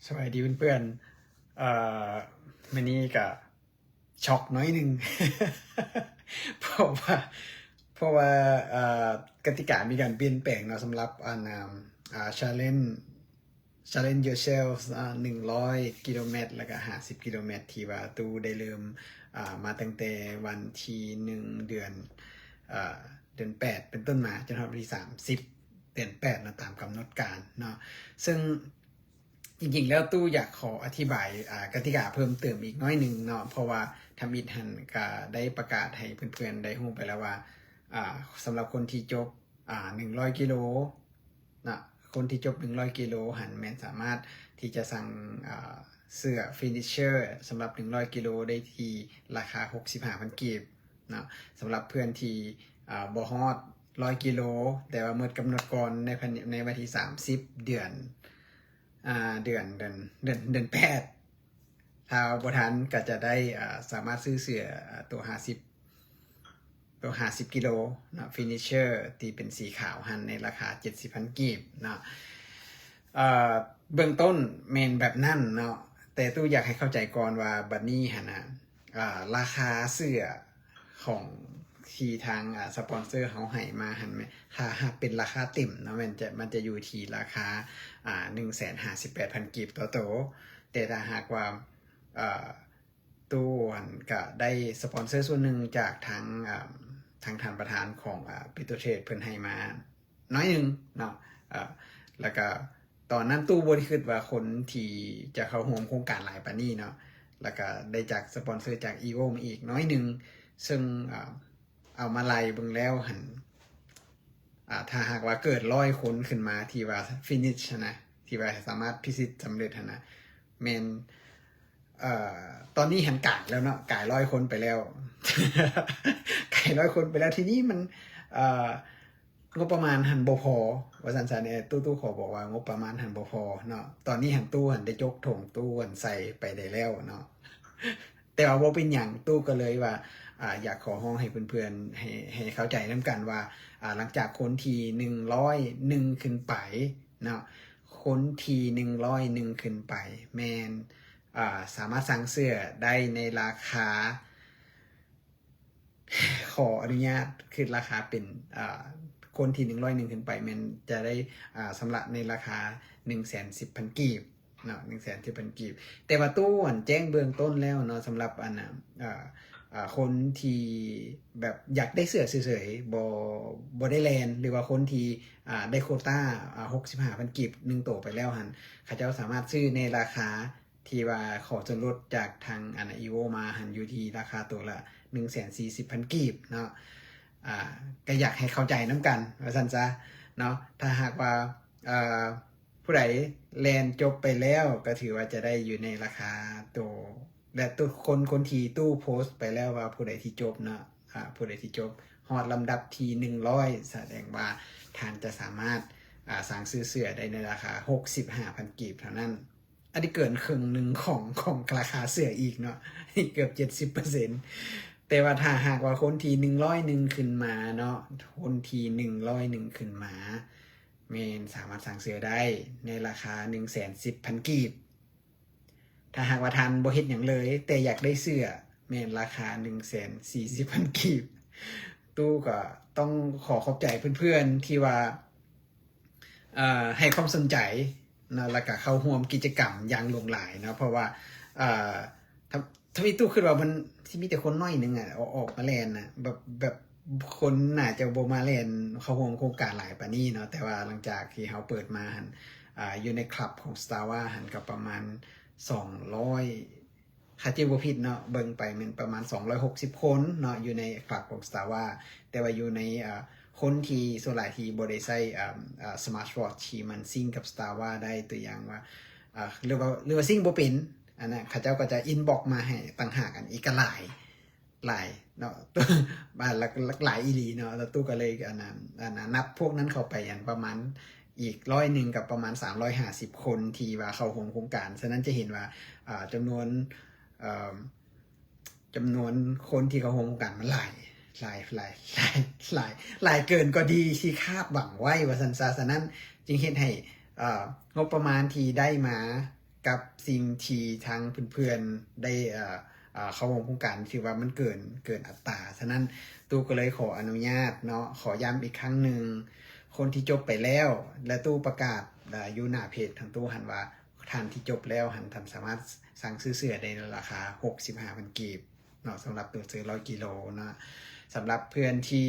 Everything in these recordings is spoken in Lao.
ສະບາຍດີເພື່ອນໆ ເອີ ມື້ນີ້ກະຊັອກໜ້ອຍໜຶ່ງ ເພາະວ່າ ເພາະວ່າ ເອີ ກະຕິກາມີການປ່ຽນແປງເນາະ ສຳລັບອັນ ອາ challenge challenge yourself ອາ ໜຶ່ງຮ້ອຍກິໂລແມັດ ແລ້ວກະຫ້າສິບກິໂລແມັດ ທີ່ວ່າຕູ້ໄດ້ເລີ່ມ ອາ ມາຕັ້ງແຕ່ວັນທີໜຶ່ງ ເດືອນ ອາ ເດືອນແປດ ເປັນຕົ້ນມາ ຈົນຮອດວັນທີສາມສິບ ເດືອນແປດເນາະ ຕາມກຳນົດການເນາະ ເຊິ່ງ ຈິງໆແລ້ວຕູ້ຢາກຂໍອະທິບາຍ ອາ ກະຕິກາເພີ່ມເຕີມອີກໜ້ອຍໜຶ່ງເນາະ ເພາະວ່າທຳອິດຫັ້ນກະໄດ້ປະກາດໃຫ້ເພື່ອນໆໄດ້ຮູ້ໄປແລ້ວວ່າ ອາ ສຳລັບຄົນທີ່ຈົບ ອາ ໜຶ່ງຮ້ອຍກິໂລເນາະ ຄົນທີ່ຈົບໜຶ່ງຮ້ອຍກິໂລຫັ້ນແມ່ນສາມາດທີ່ຈະສັ່ງ ອາ ເສື້ອ finisher ສຳລັບໜຶ່ງຮ້ອຍກິໂລໄດ້ທີ່ລາຄາຫົກສິບຫ້າພັນກີບເນາະ ສຳລັບເພື່ອນທີ່ ອາ ບໍ່ຮອດຮ້ອຍກິໂລ ແຕ່ວ່າໝົດກຳນົດກ່ອນໃນ ໃນວັນທີສາມສິບ ເດືອນ ອາ ເດືອນ ເດືອນ ເດືອນ ເດືອນແປດ ຖ້າບໍ່ທັນກໍຈະໄດ້ ອາ ສາມາດຊື້ເສື້ອ ອາ ໂຕຫ້າສິບ ໂຕຫ້າສິບກິໂລເນາະ finisher ທີ່ເປັນສີຂາວຫັ້ນ ໃນລາຄາເຈັດສິບພັນກີບເນາະ ເອີ ເບື້ອງຕົ້ນແມ່ນແບບນັ້ນເນາະ ແຕ່ຕູ້ຢາກໃຫ້ເຂົ້າໃຈກ່ອນວ່າບັດນີ້ຫັ້ນນະ ອາ ລາຄາເສື້ອຂອງທີ່ທາງ ອາ ສະປອນເຊີເຮົາໃຫ້ມາຫັ້ນແມ່ນ ຖ້າຫາກເປັນລາຄາເຕັມເນາະ ແມ່ນຈະ ມັນຈະຢູ່ທີ່ລາຄາ ອາ ໜຶ່ງແສນຫ້າສິບແປດພັນກີບຕໍ່ໂຕ ແຕ່ຖ້າຫາກວ່າ ອາ ຕູ້ຫັ້ນກະໄດ້ສະປອນເຊີສ່ວນໜຶ່ງຈາກທາງ ອາ ທາງທ່ານປະທານຂອງ ອາ Petrotrade ເພິ່ນໃຫ້ມາໜ້ອຍໜຶ່ງເນາະ ອາ ແລ້ວກະຕອນນັ້ນຕູ້ບໍ່ໄດ້ຄິດວ່າຄົນທີ່ຈະເຂົ້າຮ່ວມໂຄງການຫຼາຍປານນີ້ເນາະ ແລ້ວກະໄດ້ຈາກສະປອນເຊີຈາກ Evo ມາອີກໜ້ອຍໜຶ່ງ ເຊິ່ງ ອາ ເອົາມາໄລ່ເບິ່ງແລ້ວຫັ້ນ ອາ ຖ້າຫາກວ່າເກີນຮ້ອຍຄົນຂຶ້ນມາທີ່ວ່າ finish ຫັ້ນນະ ທີ່ວ່າສາມາດພິຊິດສຳເລັດຫັ້ນນະ ແມ່ນ ເອີ ຕອນນີ້ຫັ້ນກາຍແລ້ວເນາະ ກາຍຮ້ອຍຄົນໄປແລ້ວ ກາຍຮ້ອຍຄົນໄປແລ້ວ ທີນີ້ມັນ ເອີ ງົບປະມານຫັ້ນບໍ່ພໍ ວ່າຊັ້ນຊະແດ່ ຕູ້ ຕູ້ຂໍບອກວ່າງົບປະມານຫັ້ນບໍ່ພໍເນາະ ຕອນນີ້ຫັ້ນຕູ້ຫັ້ນໄດ້ຈົກຖົງຕູ້ຫັ້ນໃສ່ໄປໄດ້ແລ້ວເນາະ ແຕ່ວ່າບໍ່ເປັນຫຍັງ ຕູ້ກໍເລີຍວ່າ ອາ ຢາກຂໍຮ້ອງໃຫ້ເພື່ອນໆ ໃຫ້ ໃຫ້ເຂົ້າໃຈນຳກັນວ່າ ອາ ຫຼັງຈາກຄົນທີໜຶ່ງຮ້ອຍໜຶ່ງຂຶ້ນໄປເນາະ ຄົນທີໜຶ່ງຮ້ອຍໜຶ່ງຂຶ້ນໄປ ແມ່ນ ອາ ສາມາດສັ່ງເສື້ອໄດ້ໃນລາຄາ ຂໍອະນຸຍາດຂຶ້ນລາຄາເປັນ ອາ ຄົນທີໜຶ່ງຮ້ອຍໜຶ່ງຂຶ້ນໄປ ແມ່ນຈະໄດ້ ອາ ຊຳລະໃນລາຄາໜຶ່ງແສນສິບພັນກີບເນາະ ໜຶ່ງແສນສິບພັນກີບ ແຕ່ວ່າຕູ້ອັນແຈ້ງເບື້ອງຕົ້ນແລ້ວເນາະ ສຳລັບອັນ ອາ ອາ ຄົນທີ່ແບບຢາກໄດ້ເສື້ອເສີຍໆ ບໍ່ ບໍ່ໄດ້ແລ່ນ ຫຼືວ່າຄົນທີ່ ອາ ໄດ້ໂຄຕາ ອາ ຫົກສິບຫ້າພັນກີບໜຶ່ງໂຕໄປແລ້ວຫັ້ນ ເຂົາເຈົ້າສາມາດຊື້ໃນລາຄາ ທີ່ວ່າຂໍສ່ວນລົດຈາກທາງອັນ Evo ມາຫັ້ນ ຢູ່ທີ່ລາຄາໂຕລະໜຶ່ງແສນສີ່ສິບພັນກີບເນາະ ອາ ກໍຢາກໃຫ້ເຂົ້າໃຈນຳກັນວ່າຊັ້ນຊະເນາະ ຖ້າຫາກວ່າ ເອີ ຜູ້ໃດແລ່ນຈົບໄປແລ້ວ ກໍຖືວ່າຈະໄດ້ຢູ່ໃນລາຄາໂຕ ແລະ ທຸກຄົນ ຄົນທີ່ຕູ້ໂພສໄປແລ້ວວ່າຜູ້ໃດທີ່ຈົບເນາະ ອາ ຜູ້ໃດທີ່ຈົບຮອດລຳດັບທີໜຶ່ງຮ້ອຍ ສະແດງວ່າທ່ານຈະສາມາດ ອາ ສັ່ງຊື້ເສື້ອໄດ້ໃນລາຄາຫົກສິບຫ້າພັນກີບເທົ່ານັ້ນ. ອັນນີ້ເກີນເຄິ່ງໜຶ່ງຂອງ ຂອງລາຄາເສື້ອອີກເນາະ ເກືອບເຈັດສິບເປີເຊັນ ແຕ່ວ່າຖ້າຫາກວ່າຄົນທີໜຶ່ງຮ້ອຍໜຶ່ງຂຶ້ນມາເນາະ ຄົນທີໜຶ່ງຮ້ອຍໜຶ່ງຂຶ້ນມາ ແມ່ນສາມາດສັ່ງເສື້ອໄດ້ໃນລາຄາໜຶ່ງແສນສິບພັນກີບ. ຖ້າຫາກວ່າທ່ານບໍ່ເຮັດຫຍັງເລີຍ ແຕ່ຢາກໄດ້ເສື້ອ ແມ່ນລາຄາໜຶ່ງແສນສີ່ສິບພັນກີບ. ຕູ້ກໍຕ້ອງຂໍຂອບໃຈເພື່ອນໆ ທີ່ວ່າ ເອີ ໃຫ້ຄວາມສົນໃຈເນາະ ແລ້ວກໍເຂົ້າຮ່ວມກິດຈະກຳຢ່າງຫຼວງຫຼາຍເນາະ ເພາະວ່າ ເອີ ທຳ ທຳອິດຕູ້ຄິດວ່າມັນຊິມີແຕ່ຄົນໜ້ອຍໜຶ່ງອະ ອອກ ອອກມາແລ່ນນະ ແບບ ແບບຄົນໜ້າຈະບໍ່ມາແລ່ນເຂົ້າຮ່ວມໂຄງການຫຼາຍປານນີ້ເນາະ ແຕ່ວ່າຫຼັງຈາກທີ່ເຮົາເປີດມາຫັ້ນ ອາ ຢູ່ໃນຄລັບຂອງ Strava ຫັ້ນກໍປະມານສອງຮ້ອຍ ຖ້າຈຳບໍ່ຜິດເນາະ ເບິ່ງໄປແມ່ນປະມານສອງຮ້ອຍຫົກສິບຄົນເນາະ ຢູ່ໃນຄລັບຂອງ Strava ແຕ່ວ່າຢູ່ໃນ ອາ ຄົນທີ່ສ່ວນຫຼາຍທີ່ບໍ່ໄດ້ໃຊ້ ອາ ອາ ສະມາດວອດທີ່ມັນຊິງກັບ Strava ໄດ້ ຕົວຢ່າງວ່າ ອາ ຫຼືວ່າ ຫຼືວ່າຊິງບໍ່ເປັນ ອັນນັ້ນເຂົາເຈົ້າກໍຈະອິນບັອກມາໃຫ້ຕ່າງຫາກ ອັນນີ້ກໍຫຼາຍ ຫຼາຍເນາະ ຫຼາຍ ຫຼາຍອີ່ຫຼີເນາະ ແລ້ວຕູ້ກໍເລີຍ ອັນນັ້ນ ອັນນັ້ນ ນັບພວກນັ້ນເຂົ້າໄປ ອັນປະມານອີກຮ້ອຍໜຶ່ງ ກັບປະມານສາມຮ້ອຍຫ້າສິບຄົນທີ່ວ່າເຂົ້າຮ່ວມໂຄງການ. ສະນັ້ນຈະເຫັນວ່າ ອາ ຈຳນວນ ເອີ ຈຳນວນຄົນທີ່ເຂົ້າຮ່ວມໂຄງການມັນຫຼາຍ ຫຼາຍ ຫຼາຍ ຫຼາຍ ຫຼາຍ ຫຼາຍເກີນກວ່າທີ່ ທີ່ຄາດຫວັງໄວ້ວ່າຊັ້ນຊະ. ສະນັ້ນຈຶ່ງເຮັດໃຫ້ ເອີ ງົບປະມານທີ່ໄດ້ມາ ກັບສິ່ງທີ່ທາງເພື່ອນໆໄດ້ ເອີ ເອີ ເຂົ້າຮ່ວມໂຄງການ ຖືວ່າມັນເກີນ ເກີນອັດຕາ. ສະນັ້ນ ຕູ້ກໍເລີຍຂໍອະນຸຍາດເນາະ ຂໍຢ້ຳອີກຄັ້ງໜຶ່ງ ຄົນທີ່ຈົບໄປແລ້ວ ແລະ ຕູ້ປະກາດ ເອີ ຢູ່ໜ້າເພຈທາງຕູ້ຫັ້ນວ່າ ທ່ານທີ່ຈົບແລ້ວຫັ້ນ ທ່ານສາມາດສັ່ງຊື້ເສື້ອໄດ້ໃນລາຄາຫົກສິບຫ້າພັນກີບເນາະ ສຳລັບໂຕເສື້ອຮ້ອຍກິໂລເນາະ. ສຳລັບເພື່ອນທີ່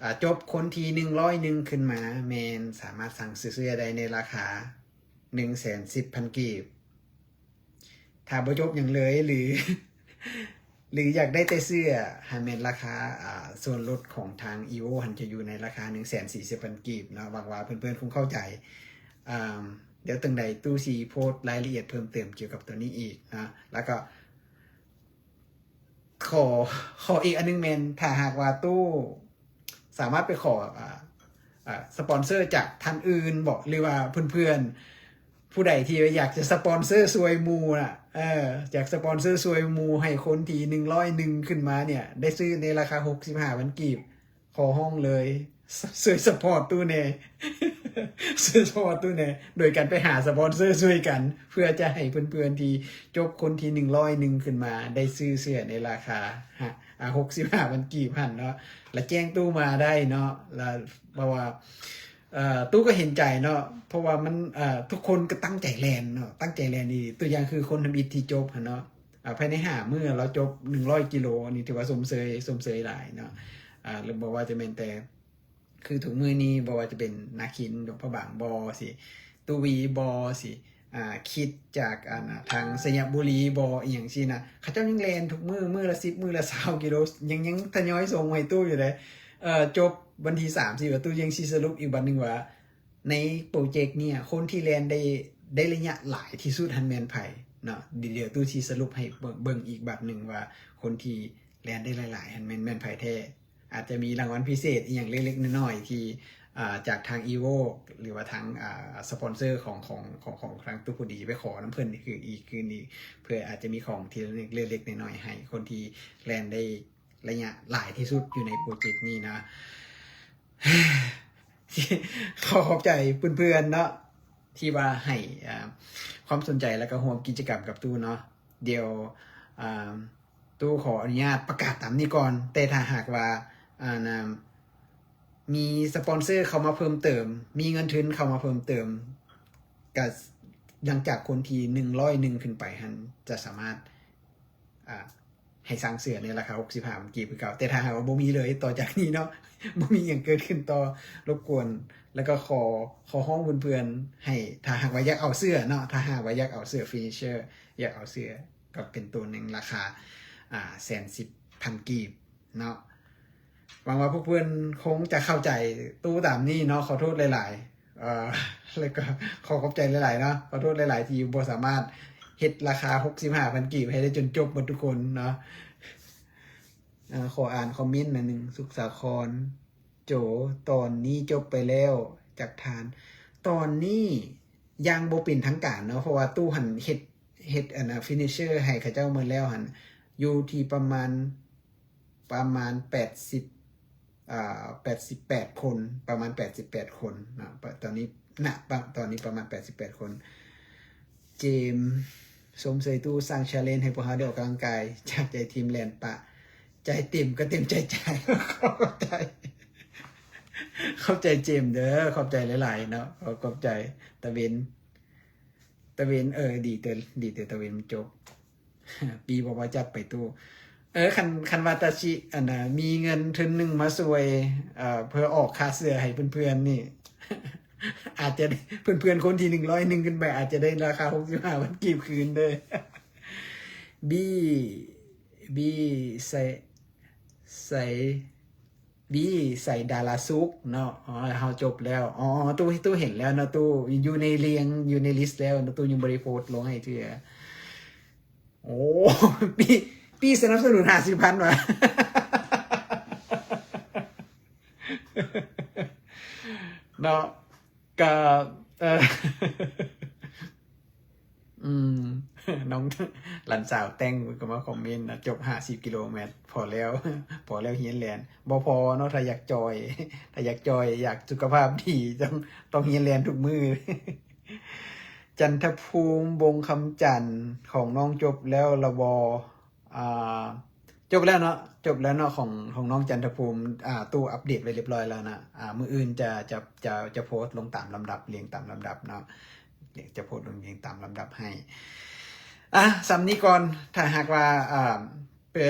ອາ ຈົບຄົນທີໜຶ່ງຮ້ອຍໜຶ່ງຂຶ້ນມາ ແມ່ນສາມາດສັ່ງຊື້ເສື້ອໄດ້ໃນລາຄາໜຶ່ງແສນສິບພັນກີບ. ຖ້າບໍ່ຈົບຫຍັງເລີຍ ຫຼື ຫຼື ຢາກໄດ້ແຕ່ເສື້ອ ຫັ້ນແມ່ນລາຄາ ອາ ສ່ວນລົດຂອງທາງ ອີໂວ ຫັ້ນຈະຢູ່ໃນລາຄາໜຶ່ງແສນສີ່ສິບພັນກີບເນາະ. ຫວັງວ່າເພື່ອນໆຄົງເຂົ້າໃຈ. ອາ ດຽວຈັ່ງໃດຕູ້ຊິໂພສລາຍລະອຽດເພີ່ມເຕີມກ່ຽວກັບໂຕນີ້ອີກເນາະ. ແລ້ວກໍຂໍ ຂໍອີກອັນໜຶ່ງແມ່ນ ຖ້າຫາກວ່າຕູ້ ສາມາດໄປຂໍ ອາ ອາ ສະປອນເຊີຈາກທ່ານອື່ນບໍ ຫຼືວ່າເພື່ອນໆຜູ້ໃດທີ່ຢາກຈະສະປອນເຊີຊ່ວຍໝູ່ນະ ເອີ ຢາກສະປອນເຊີຊ່ວຍໝູ່ໃຫ້ຄົນທີໜຶ່ງຮ້ອຍໜຶ່ງຂຶ້ນມາເນ່ຍ ໄດ້ຊື້ໃນລາຄາຫົກສິບຫ້າພັນກີບ ຂໍຮ້ອງເລີຍ ຊ່ວຍສະພອດຕູ້ແດ່ ຊ່ວຍສະພອດຕູ້ແດ່ ໂດຍການໄປຫາສະປອນເຊີຊ່ວຍກັນ ເພື່ອຈະໃຫ້ເພື່ອນໆທີ່ຈົບຄົນທີໜຶ່ງຮ້ອຍໜຶ່ງຂຶ້ນມາ ໄດ້ຊື້ເສື້ອໃນລາຄາ ອາ ຫົກສິບຫ້າພັນກີບຫັ້ນເນາະ ລະແຈ້ງຕູ້ມາໄດ້ເນາະ. ລະ ເພາະວ່າ ເອີ ຕູ້ກໍເຫັນໃຈເນາະ ເພາະວ່າມັນ ເອີ ທຸກຄົນກໍຕັ້ງໃຈແລ່ນເນາະ ຕັ້ງໃຈແລ່ນອີ່ຫຼີ. ຕົວຢ່າງຄືຄົນທຳອິດທີ່ຈົບຫັ້ນເນາະ ອາ ພາຍໃນຫ້າມື້ລາວຈົບໜຶ່ງຮ້ອຍກິໂລ ອັນນີ້ຖືວ່າຊົມເຊີຍ ຊົມເຊີຍຫຼາຍເນາະ. ອາ ຫຼືບໍ່ວ່າຈະແມ່ນແຕ່ ຄືທຸກມື້ນີ້ ບໍ່ວ່າຈະເປັນນາຄິນ ຫຼວງພະບາງບໍ ຊິ ຕູວີບໍ ຊິ ອາ ຄິດຈາກ ອັນ ທາງໄຊຍະບູລີບໍ ອີ່ຫຍັງຊີ້ນະ ເຂົາເຈົ້າຍັງແລ່ນທຸກມື້ ມື້ລະສິບ ມື້ລະຊາວກິໂລ ຍັງ ຍັງທະຍອຍສົ່ງໃຫ້ຕູ້ຢູ່ເດ້. ເອີ ຈົບວັນທີສາມສິບ ຕູ້ຍັງຊິສະຫຼຸບອີກບັດໜຶ່ງວ່າ ໃນໂປຣເຈັກນີ້ ຄົນທີ່ແລ່ນໄດ້ ໄດ້ໄລຍະຫຼາຍທີ່ສຸດຫັ້ນແມ່ນໃຜເນາະ. ດຽວຕູ້ຊິສະຫຼຸບໃຫ້ເບິ່ງ ເບິ່ງອີກບັດໜຶ່ງວ່າ ຄົນທີ່ແລ່ນໄດ້ຫຼາຍໆຫັ້ນແມ່ນ ແມ່ນໃຜແທ້. ອາດຈະມີລາງວັນພິເສດອີ່ຫຍັງເລັກໆນ້ອຍໆທີ່ ອ່າ ຈາກທາງ ອີໂວ ຫຼືວ່າທາງ ອ່າ ສະປອນເຊີຂອງ ຂອງ ຂອງ ຂອງທາງຕູ້ຜູ້ດີໄປຂໍນຳເພິ່ນ ຄືອີກຄືນີ້ ເພື່ອອາດຈະມີຂອງທີ່ລະນຶກເລັກໆນ້ອຍໆໃຫ້ຄົນທີ່ແລ່ນໄດ້ໄລຍະຫຼາຍທີ່ສຸດຢູ່ໃນໂປຣເຈັກນີ້ນະ. ຂໍຂອບໃຈເພື່ອນໆເນາະ ທີ່ວ່າໃຫ້ ອ່າ ຄວາມສົນໃຈ ແລ້ວກໍຮ່ວມກິດຈະກຳກັບຕູ້ເນາະ. ດຽວ ອ່າ ຕູ້ຂໍອະນຸຍາດປະກາດຕາມນີ້ກ່ອນ ແຕ່ຖ້າຫາກວ່າ ອ່າ ນະ ມີສະປອນເຊີເຂົ້າມາເພີ່ມເຕີມ ມີເງິນທຶນເຂົ້າມາເພີ່ມເຕີມ ກະຫຼັງຈາກຄົນທີໜຶ່ງຮ້ອຍໜຶ່ງຂຶ້ນໄປຫັ້ນ ຈະສາມາດ ອ່າ ໃຫ້ສັ່ງເສື້ອໃນລາຄາຫົກສິບຫ້າພັນກີບຄືເກົ່າ. ແຕ່ຖ້າຫາກວ່າບໍ່ມີເລີຍຕໍ່ຈາກນີ້ເນາະ ບໍ່ມີຫຍັງເກີດຂຶ້ນຕໍ່ ລົບກວນ ແລ້ວກໍຂໍ ຂໍຮ້ອງເພື່ອນໆໃຫ້ ຖ້າຫາກວ່າຢາກເອົາເສື້ອເນາະ ຖ້າຫາກວ່າຢາກເອົາເສື້ອ Finisher ຢາກເອົາເສື້ອ ກໍເປັນໂຕໜຶ່ງລາຄາ ອ່າ ແສນສິບພັນກີບເນາະ. ຫວັງວ່າພວກເພື່ອນຄົງຈະເຂົ້າໃຈຕູ້ຕາມນີ້ເນາະ. ຂໍໂທດຫຼາຍໆ ເອີ ແລ້ວກໍຂໍຂອບໃຈຫຼາຍໆເນາະ. ຂໍໂທດຫຼາຍໆທີ່ບໍ່ສາມາດເຮັດລາຄາຫົກສິບຫ້າພັນກີບໃຫ້ໄດ້ຈົນຈົບໝົດທຸກຄົນເນາະ. ເອີ ຂໍອ່ານຄອມເມັນໜ້ອຍໜຶ່ງ. ສຸກສາຄອນ ໂຈ ຕອນນີ້ຈົບໄປແລ້ວຈັກທ່ານ? ຕອນນີ້ຍັງບໍ່ເປັນທາງການເນາະ ເພາະວ່າຕູ້ຫັ້ນເຮັດ ເຮັດອັນນ່າ Finisher ໃຫ້ເຂົາເຈົ້າໝົດແລ້ວຫັ້ນ ຢູ່ທີ່ປະມານ ປະມານແປດສິບ ອ່າ ແປດສິບແປດຄົນ ປະມານແປດສິບແປດຄົນເນາະ. ຕອນນີ້ ນະ ປະ ຕອນນີ້ປະມານແປດສິບແປດຄົນ. ເຈມ ຊົມເຊີຍຕູ້ສ້າງ challenge ໃຫ້ພວກເຮົາໄດ້ອອກກຳລັງກາຍ ຈາກໃຈທີມແລ່ນປະ ໃຈເຕັມກໍເຕັມໃຈຈ່າຍ. ຂອບໃຈ ຂອບໃຈເຈມເດີ ຂອບໃຈຫຼາຍໆເນາະ. ຂອບ ຂອບໃຈຕາເວັນ ຕາເວັນ ເອີ ດີແຕ່ ດີແຕ່ຕາເວັນມັນຈົບ. ປີບອກວ່າຈັດໄປຕູ້ ເອີ ຄັນ ຄັນວ່າຕາຊິ ອັນນ່າ ມີເງິນທຶນໜຶ່ງມາຊ່ວຍ ເອີ ເພື່ອອອກຄ່າເສື້ອໃຫ້ເພື່ອນໆນີ້ ອາດຈະ ເພື່ອນໆຄົນທີໜຶ່ງຮ້ອຍໜຶ່ງຂຶ້ນໄປ ອາດຈະໄດ້ລາຄາຫົກສິບຫ້າພັນກີບຄືນເດີ. ບີ ບີ ໃສ່ ໃສ່ ວີ ໃສ່ດາລາສຸກເນາະ. ອໍ ເຮົາຈົບແລ້ວ. ອໍ ຕູ້ ຕູ້ເຫັນແລ້ວເນາະ ຕູ້ຢູ່ໃນລຽງ ຢູ່ໃນລິສແລ້ວເນາະ ຕູ້ຍັງບໍ່ໄດ້ໂພສລົງໃຫ້ເທື່ອ. ໂອ້ ປີ້ ປີ້ສະໜັບສະໜູນຫ້າສິບພັນວ່າ ເນາະ. ກະ ເອີ ອືມ ນ້ອງ ຫຼານສາວແຕ່ງກໍມາຄອມເມັນນະ ຈົບຫ້າສິບກິໂລແມັດ ພໍແລ້ວ ພໍແລ້ວຮຽນແລ່ນ. ບໍ່ພໍເນາະ ຖ້າຢາກຈ່ອຍ ຖ້າຢາກຈ່ອຍ ຢາກສຸຂະພາບດີ ຕ້ອງ ຕ້ອງຮຽນແລ່ນທຸກມື້. ຈັນທະພູມ ວົງຄຳຈັນ ຂອງນ້ອງຈົບແລ້ວລະບໍ່? ອ່າ ຈົບແລ້ວເນາະ ຈົບແລ້ວເນາະ ຂອງ ຂອງນ້ອງຈັນທະພູມ. ອ່າ ຕູ້ອັບເດດໄວ້ຮຽບຮ້ອຍແລ້ວນະ. ອ່າ ມື້ອື່ນຈະ ຈະ ຈະ ຈະໂພສລົງຕາມລຳດັບ ລຽງຕາມລຳດັບເນາະ ຈະໂພສລົງລຽງຕາມລຳດັບໃຫ້. ອ່າ ສ່ຳນີ້ກ່ອນ. ຖ້າຫາກວ່າ ອ່າ ເປີ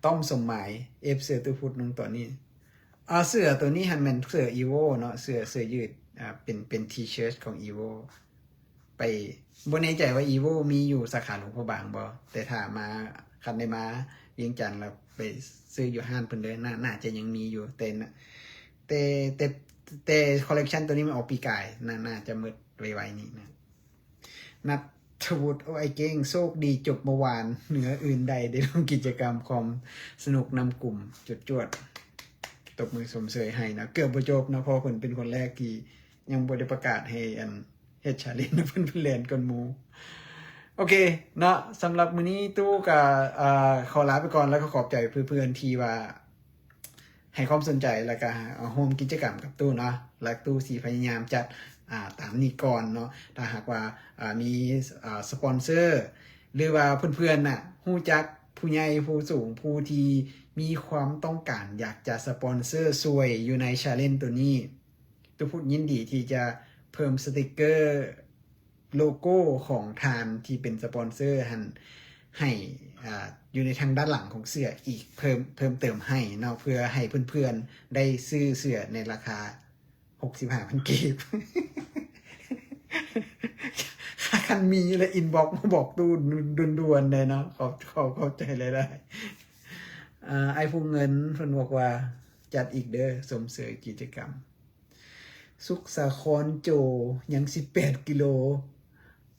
ຕ້ອມສົມໝາຍ ເອັຟເສື້ອຕູ້ພຸດໜຶ່ງຕອນນີ້. ອ່າ ເສື້ອໂຕນີ້ຫັ້ນແມ່ນເສື້ອ Evo ເນາະ ເສື້ອ ເສື້ອຢືດ ອ່າ ເປັນ ເປັນ T-shirt ຂອງ Evo. ໄປ ບໍ່ແນ່ໃຈວ່າ Evo ມີຢູ່ສາຂາຫຼວງພະບາງບໍ່ ແຕ່ຖ້າມາ ຄັນໄດ້ມາວຽງຈັນແລ້ວໄປຊື້ຢູ່ຮ້ານເພິ່ນເດີ. ໜ້າ ໜ້າຈະຍັງມີຢູ່ ແຕ່ ແຕ່ ແຕ່ ແຕ່ collection ໂຕນີ້ມັນອອກປີກາຍ ໜ້າ ໜ້າຈະໝົດໄວໆນີ້ນະ. ນັດທະວຸດ ໂອ້ ອ້າຍເກັ່ງ ໂຊກດີຈົບເມື່ອວານ ເໜືອອື່ນໃດໄດ້ຮ່ວມກິດຈະກຳຄວາມສະໜຸກນຳກຸ່ມ ຈວດໆ ຕົບມືຊົມເຊີຍໃຫ້ນະ. ເກືອບບໍ່ຈົບນະ ເພາະເພິ່ນເປັນຄົນແລກທີ່ຍັງບໍ່ໄດ້ປະກາດໃຫ້ ອັນ ເຮັດ challenge ນຳເພິ່ນ ເພິ່ນແລ່ນກ່ອນໝູ່. ໂອເຄເນາະ ສຳລັບມື້ນີ້ຕູ້ກະ ເອີ ຂໍລາໄປກ່ອນ ແລ້ວກໍຂອບໃຈເພື່ອນໆທີ່ວ່າ ໃຫ້ຄວາມສົນໃຈ ແລ້ວກະ ເອີ ຮ່ວມກິດຈະກຳກັບຕູ້ເນາະ ແລະ ຕູ້ຊິພະຍາຍາມຈັດ ອ່າ ຕາມນີ້ກ່ອນເນາະ. ຖ້າຫາກວ່າ ອ່າ ມີ ອ່າ ສະປອນເຊີ ຫຼືວ່າເພື່ອນໆນະ ຮູ້ຈັກຜູ້ໃຫຍ່ຜູ້ສູງ ຜູ້ທີ່ມີຄວາມຕ້ອງການຢາກຈະສະປອນເຊີຊ່ວຍຢູ່ໃນ challenge ໂຕນີ້ ຕູ້ພຸດຍິນດີທີ່ຈະເພີ່ມສະຕິກເກີ ໂລໂກ້ຂອງທ່ານທີ່ເປັນສະປອນເຊີຫັ້ນ ໃຫ້ ອ່າ ຢູ່ໃນທາງດ້ານຫຼັງຂອງເສື້ອອີກ ເພີ່ມ ເພີ່ມເຕີມໃຫ້ເນາະ ເພື່ອໃຫ້ເພື່ອນໆໄດ້ຊື້ເສື້ອໃນລາຄາຫົກສິບຫ້າພັນກີບ. ຄັນມີລະ inbox ມາບອກຕູ້ດ່ວນໆເດີເນາະ. ຂອບ ຂອບ ຂອບໃຈຫຼາຍໆ. ອ່າ ອ້າຍຜູ້ເງິນເພິ່ນບອກວ່າ ຈັດອີກເດີ ຊົມເຊີຍກິດຈະກຳ. ສຸກສາຄອນໂຈ ຍັງສິບແປດກິໂລ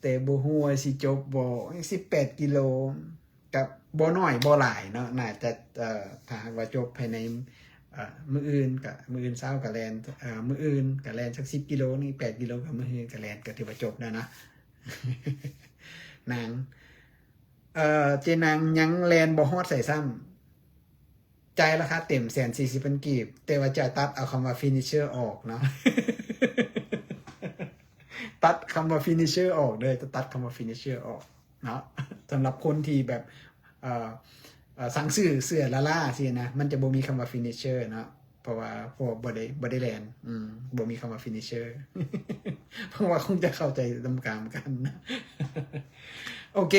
ແຕ່ບໍ່ຮູ້ວ່າຊິຈົບບໍ່. ຍັງສິບແປດກິໂລ ກະບໍ່ໜ້ອຍບໍ່ຫຼາຍເນາະ ໜ້າຈະ ເອີ ຖ້າຫາກວ່າຈົບພາຍໃນ ເອີ ມື້ອື່ນກະ ມື້ອື່ນເຊົ້າກະແລ່ນ ເອີ ມື້ອື່ນກະແລ່ນສັກສິບກິໂລນີ້ ແປດກິໂລກະມື້ອື່ນກະແລ່ນ ກະຖືວ່າຈົບແລ້ວນະ. ນາງ ເອີ ເຈນາງຍັງແລ່ນບໍ່ຮອດໃສຊ້ຳ. ຈ່າຍລາຄາເຕັມແສນສີ່ສິບພັນກີບ ແຕ່ວ່າຈະຕັດເອົາຄຳວ່າ finisher ອອກເນາະ ຕັດຄຳວ່າ finisher ອອກເດີ ຈະຕັດຄຳວ່າ finisher ອອກເນາະ. ສຳລັບຄົນທີ່ແບບ ເອີ ເອີ ສັ່ງຊື້ເສື້ອລ້າໆຊີ້ນະ ມັນຈະບໍ່ມີຄຳວ່າ finisher ເນາະ ເພາະວ່າ ເພາະວ່າບໍ່ໄດ້ ບໍ່ໄດ້ແລ່ນ ອືມ ບໍ່ມີຄຳວ່າ finisher ຫວັງວ່າຄົງຈະເຂົ້າໃຈຕາມການນະ. ໂອເຄ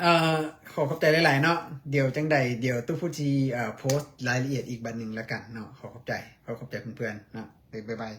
ອ່າ ຂໍຂອບໃຈຫຼາຍໆເນາະ. ດຽວຈັ່ງໃດ ດຽວຕູ້ພຸດຊິ ອ່າ ໂພສລາຍລະອຽດອີກບັດໜຶ່ງລະກັນເນາະ. ຂໍຂອບໃຈ ຂໍຂອບໃຈເພື່ອນໆເນາະ. ບາຍບາຍ.